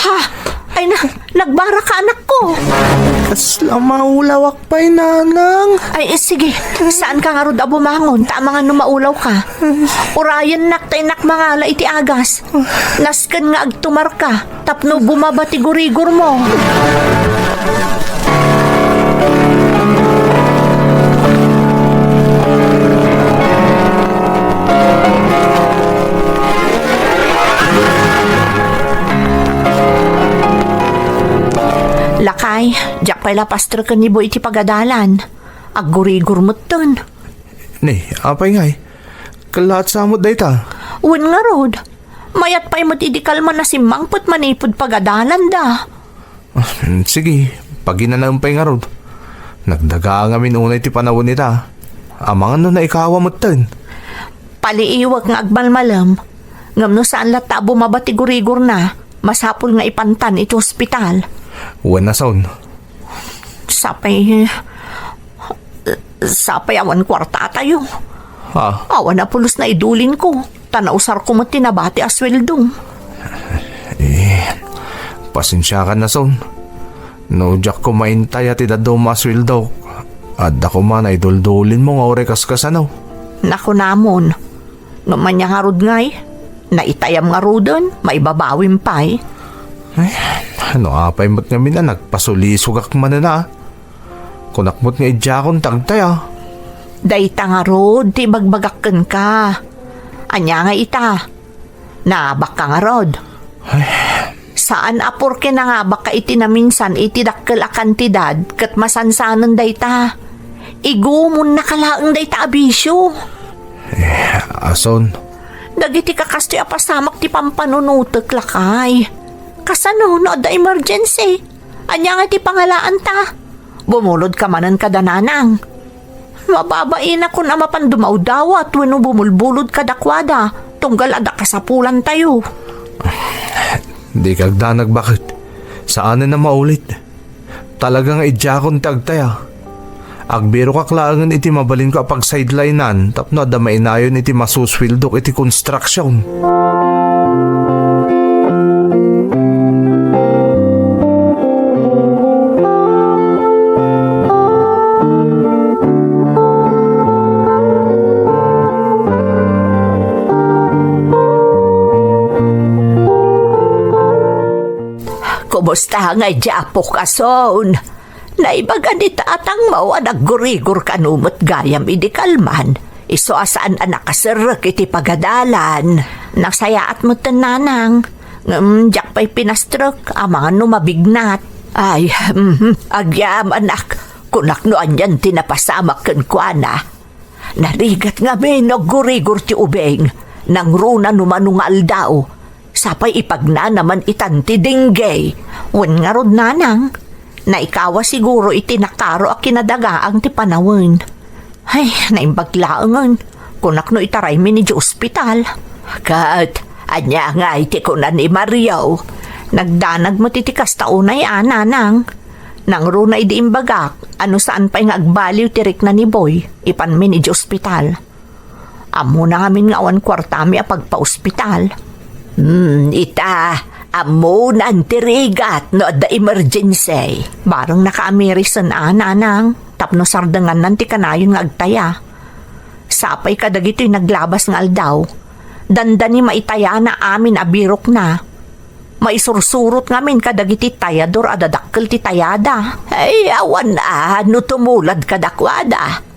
ha? Ay na, nagbara ka, anakko. Kasla maulawak pay, nanang. Ay, eh, sige. Saan ka ngarud a bumangon? Ta amangan no maulaw ka. Urayennak ta innak mangala iti agas. Nasken nga agtumar ka tapno bumaba ti gurigor mo. Lakay, diak pay la pastreken ni Boy iti pagadalan. Aggurigor metten. Ni, apay ngay? Kellaat sa met dayta? Wen ngarud. Mayat pay met idi kalman a simmangpet manipud pagadalanda. Ah, sige, paginanaem pay ngarud. Nagdagaa ngamin unay ti panawen ita. Amangan no naikawa metten. Paliiwek nga agmalmalem. Ngem no saan latta a bumaba ti gurigorna, masapul nga ipantan iti ospital. Wen, Nason. Sapay, sapay awan kuartatayo. Ha? Awan a pulos naidulinko, ta nausarko met ti nabati a sueldo. Eh, pasensiakan, Nason. No diakko maintaya ti dadduma a sueldok, adda koma naiduldulinmo nga uray kaskasano. Nakunamon, ngem ania ngarud ngay? Naitayam ngaruden, maibabawim pay. Ay, no apay met ngamin a nagpasulisogak manen a. Kunak met nga idiakon ti agtaya. Dayta ngarud ti ibagbagak kenka. Ania nga ita? Naabakka ngarud? Ay. Saan a porke nangabakka iti naminsan iti dakkel a kantidad ket masansanen dayta. Igumonnaka laeng dayta a bisio. Eh, ason? Dagiti kakastoy a pasamak ti pampanunotek, lakay. Kasano no adda emergency? Ania nga ti pangalaanta? Bumulodka manen kada nanang. Mababainakon a mapan dumawdawat wenno bumulbulod kadakuada, tunggal adda kasapulantayo. Dika agdanag, baket. Saanen a maulit. Talaga nga idiakon ti agtaya. Agbirokak laengen iti mabalinko a pagsideline-an tapno adda mainayon iti masusweldok iti construction. Kumusta ngay diay apok, ason? Naibaga ni tatangmo a naggurigor kano met gayam idi kalman. Isu a saan a nakaserrek iti pagadalan. Nasayaat met, nanang. Ngem diak pay pinastrek, amangan no mabignat. Ay, mhm, agyamanak. Kunak no anian ti napasamak kenkuana. Narigat ngamin no aggurigor ti ubing. Nangruna no mano nga aldaw. Sapay ipagnanaman itan ti dengue. Wen ngarud, nanang, naikawa siguro iti nakaro a kinadagaang ti panawen. Ay, naimbag laengen. Kunak no itaraymi idiay ospital. Ket, ania ngay ti kuna ni Mario? Nagdanag met iti kasta unay a, nanang. Nangruna idi imbagak, a no saan pay nga agbaliw ti rikna ni Boy, ipanmi idiay ospital. Ammona ngamin nga awan kuartami a pagpaospital. Hmm, ita, ammonan ti rigat no adda emergency. Bareng nakaamirisan a, nanang, tapno sardengannan ti kanayon nga agtaya. Sapay kadagitoy naglabas nga aldaw. Dandani maitayana amin a birokna. Maisursurot ngamin kadagiti tayador a dadakkel ti tayada. Ay, awan a no tumulad kadakuada.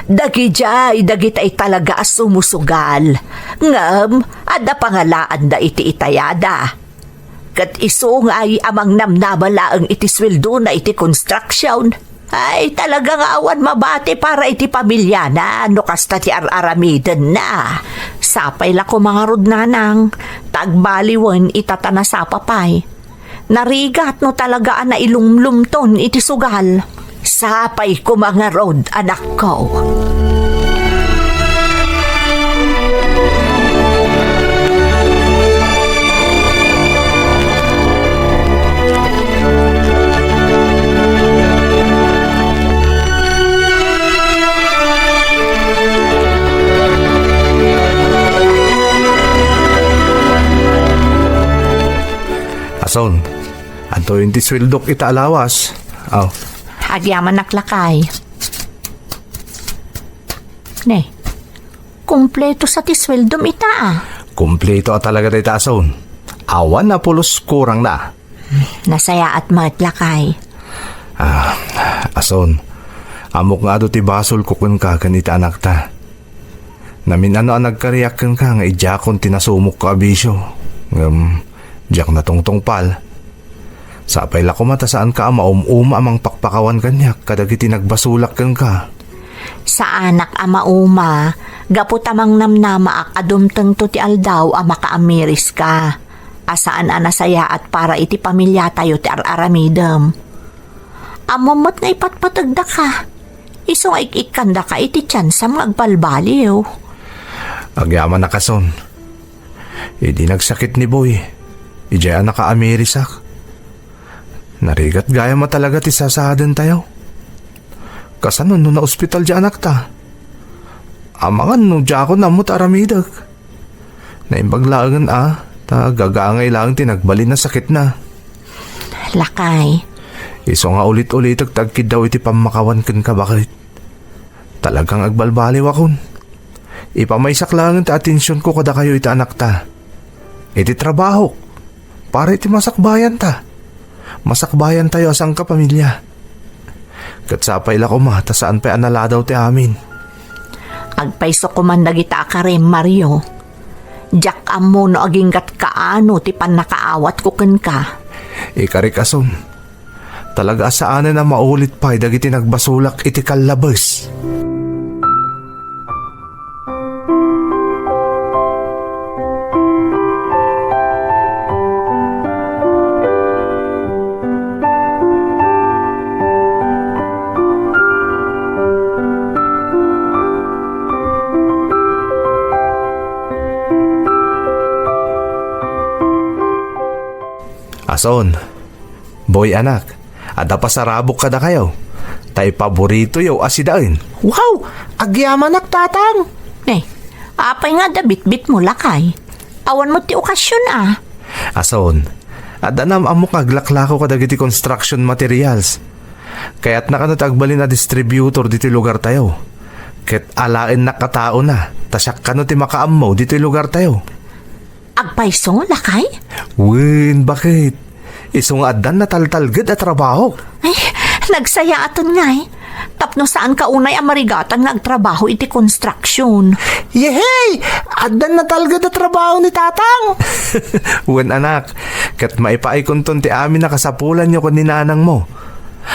Dagidiay dagitay talaga a sumusugal. Ngem, adda pangalaanda iti itayada. Ket isu ngay a mangnamnama laeng iti sueldona iti construction. Ay, talaga nga awan mabati para iti pamiliana no kasta ti ar-aramidenna. Sapay la koma ngarud, nanang, ta agbaliwen ita ta nasapa pay. Narigat no talaga a nailumlumton iti sugal. Sapay koma ngarud, anakko. Ason, antoyen ti sueldok ita a lawas? Aw. Agyamanak, lakay. Ne, kumpleto sa ti sueldom ita, a. Kumpleto a talaga dayta, ason. Awan a pulos kurangna. Nasayaat met, lakay. Ah, ason, ammok nga adu ti basolko kenka ken iti anakta. Namin-ano a nagkariak kenka nga idiakon ti nasumokko a bisio. Ngem, diak natungtungpal. Sapay la koma ta saanka a maum-uma a mangpakpakawan kaniak kadagiti nagbasolak kenka. Saanak a mauma, gapu ta mangnamnamaak a dumtengto ti aldaw a makaamiriska, a saan a nasayaat para iti pamiliatayo ti ar-aramidem. Ammom met nga ipatpategdaka, isu nga ik-ikkandaka iti tiansam nga agbalbaliw. Agyamanak, ason. Idi nagsakit ni Boy, idiay a nakaamirisak. Narigat gayam a talaga ti sasaadentayo. Kasano no naospital diay anakta? Amangan no diakon ammo ti aramidek. Naimbag laengen a, ta gagaangay laeng ti nagbalin a sakitna. Lakay. Isu nga ulit-ulitek ti agkiddaw iti pammakawan kenka, baket. Talagang agbalbaliwakon. Ipamaysak laengen ti atensionko kadakayo iti anakta. Iti trabahok. Para iti masakbayanta. Masakbayantayo a sangkapamilya. Ket sapay la koma ta saan pay a naladaw ti amin. Agpayso koman dagita a karim, Mario. Diak ammo no aginggat kaano ti pannakaawatko kenka. Ikarik a son. Talaga a saanen a maulit pay dagiti nagbasolak iti kallabes. Ason, Boy, anak, adda pasarabok kadakayo. Ta ipaboritoyo a sidaen. Wow! Agyamanak, Tatang! Eh, apay nga adda bitbitmo, lakay? Awan met ti okasion, a. Ason, adda nam-ammok nga aglaklako kadagiti construction materials. Kayatna kano ti agbalin a distributor ditoy lugartayo. Ket alaennak a taona, ta siak kano ti makaammo ditoy lugartayo. Agpayso, lakay? Wen, baket. Isu nga addan nataltalged a trabaho. Ay, nagsayaaten ngay. Tapno saanka unay a marigatan nga agtrabaho iti construction. Yehey! Addan natalged a trabaho ni Tatang! Wen, anak, ket maipaaykonton ti amin a kasapulanyo ken ni nanangmo.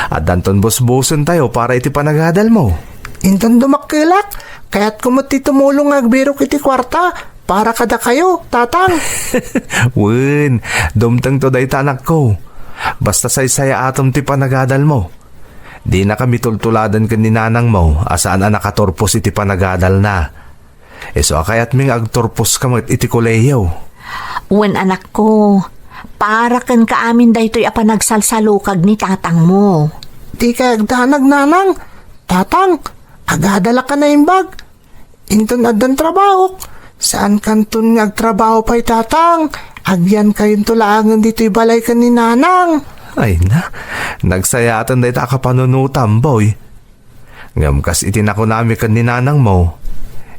Addanton busbusentayo para iti panagadalmo. Inton dumakkelak, kayatko met ti tumulong nga agbirok iti kuarta para kadakayo, Tatang. Wen, dumtengto dayta, anakko. Basta saysayaatem ti panagadalmo. Dinaka mitultuladan ken ni nanangmo a saan a nakaturpos iti panagadalna. Isu a kayatmi nga agturposka met iti kolehiyo. Wen, anakko, para kenka amin daytoy a panagsalsalukag ni tatangmo. Dikay agdanag, nanang. Tatang, agadalak a naimbag. Inton addan trabahok, saankanton nga agtrabaho pay, Tatang. Agyankayonto laengen ditoy balay ken ni Nanang. Ay na, nagsayaaten dayta a kapanunotam, Boy. Ngem kas iti nakunami ken ni nanangmo,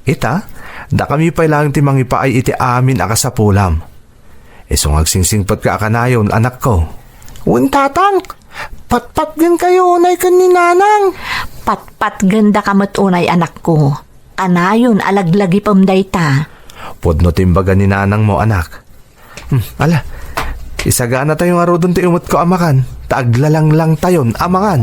ita, dakami pay laeng ti mangipaay iti amin a kasapulam. Isu nga agsingsingpetka a kanayon, anakko. Wen, Tatang, patpatgenkayo unay ken ni Nanang. Patpatgendaka met unay, anakko. Kanayon a laglagipem dayta. Pudno ti imbaga ni nanangmo, anak. Hmm, ala, isaganatayo ngaruden ti umetko a makan, ta aglalanglangtayon a mangan.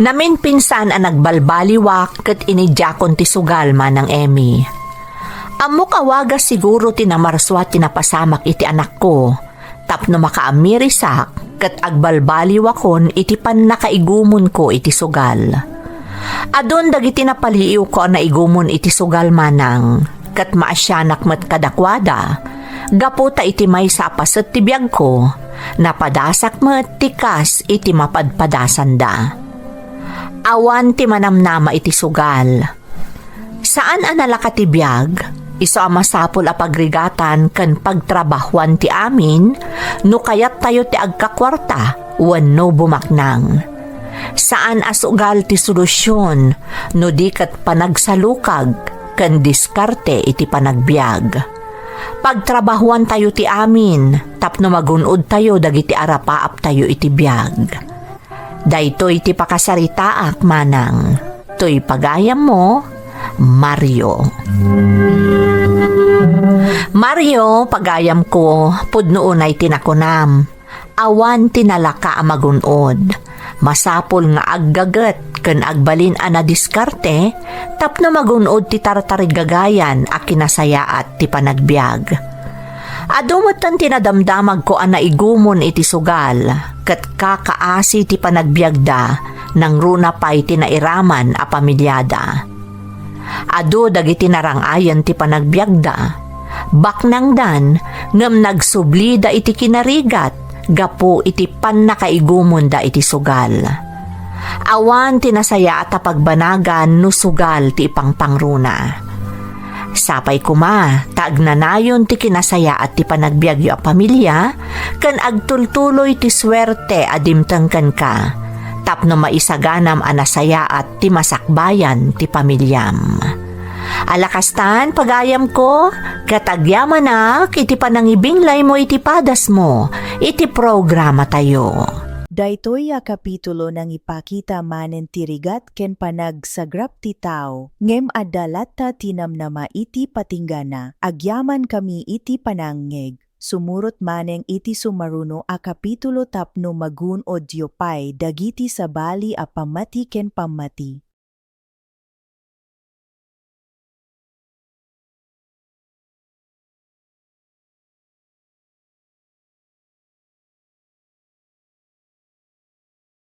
Naminpinsan a nagbalbaliwak ket inidiakon ti sugal, Manang Emmy. Ammok a wagas siguro ti namarsua ti napasamak iti anakko, tapno makaamirisak ket agbalbaliwakon iti pannakaigumonko iti sugal. Adun dagiti napaliiwko a naigumon iti sugal, Manang, ket maasianak met kadakuada, gapu ta iti maysa a paset ti biagko, napadasak met ti kas iti mapadpadasanda. Awan ti manamnama iti sugal. Saan a nalaka ti biag, isu a masapul a pagrigatan ken pagtrabahuan ti amin no kayattayo ti agkakuarta wenno bumaknang. Saan a sugal ti solusion no di ket panagsalukag ken diskarte iti panagbiag. Pagtrabahuantayo ti amin tapno magun-odtayo dagiti arapaaptayo iti biag. Daytoy ti pakasaritaak, Manang. Toy pagayammo, Mario. Mario, pagayamko, pudno unay ti nakunam. Awan ti nalaka a magun-od. Masapul nga aggaget ken agbalin a nadiskarte tapno magun-od ti tartarigagayan a kinasayaat ti panagbiag. Adu metten ti nadamdamagko a naigumon iti sugal, ket kakaasi ti panagbiagda, nangruna pay ti nairaman a pamiliada. Adu dagiti narang-ayen ti panagbiagda. Baknangdan, ngem nagsublida iti kinarigat, gapu iti pannakaigumonda iti sugal. Awan ti nasayaat a pagbanagan no sugal ti ipangpangruna. Sapay koma ta agnanayon ti kinasayaat ti panagbiagyo a pamilia ken agtultuloy ti suerte a dimteng kenka tapno maisaganam a nasayaat ti masakbayan ti pamiliam. Ala kastan, pagayamko, ket agyamanak iti panangibinglaymo iti padasmo iti programatayo. Daytoy a kapitulo nangipakita manen ti rigat ken panagsagrap ti tao, ngem adda latta ti namnama iti patinggana. Agyamankami iti panangngeg. Sumurot manen iti sumaruno a kapitulo tapno magun-odyo pay dagiti sabali a pammati ken pammati.